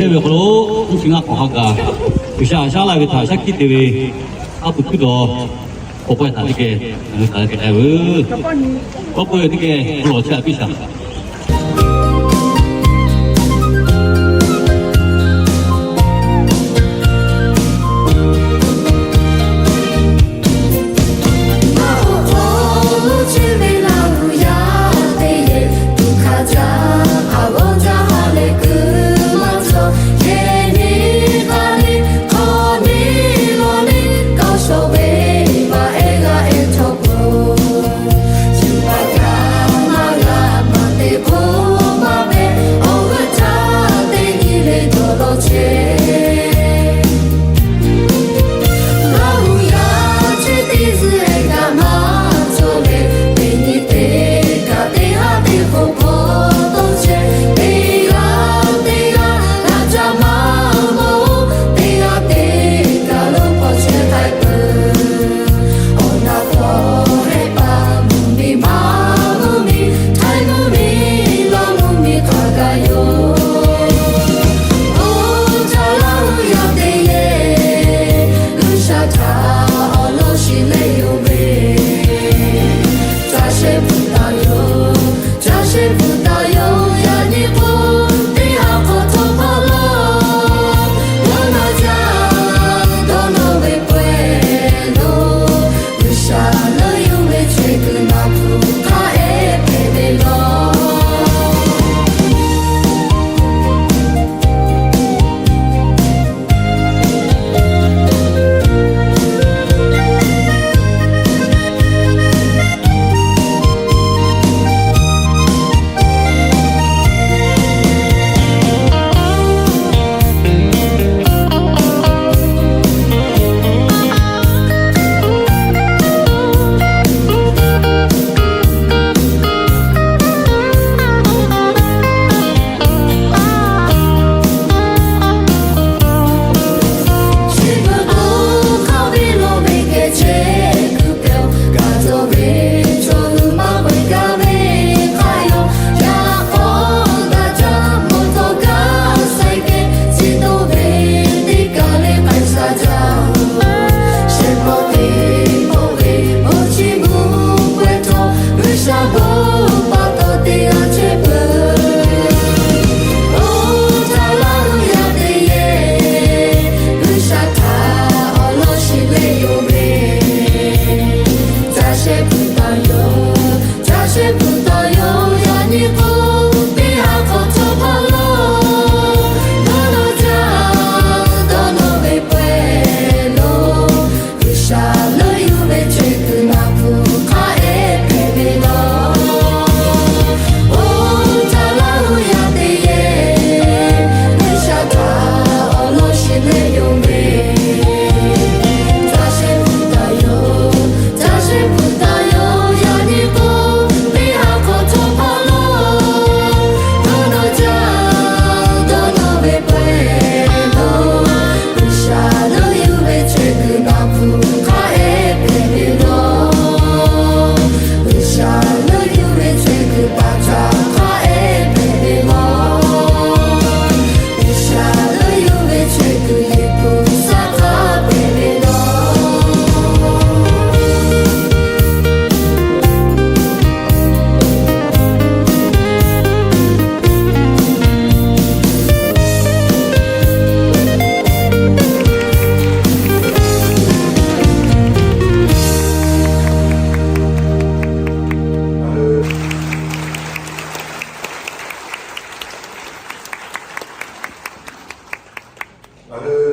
Hk'e ve awˬ hk'aw lo, mvuhˇ chi ngaˇ hk'awꞈ ha kaꞈ, G'uiˬsha shaˉ laˇ ve htaꞈ shaˉ hkiˆ te ve, a puˍ hkuiˉ dawˬ k'awꞈ pawehˇ htaꞈ teˇ geh ngaˬ hui k'ai ve, k'awꞈ pawehˇ teˇ geh awˬ lawn chi htaꞈ piˇ shaˍ.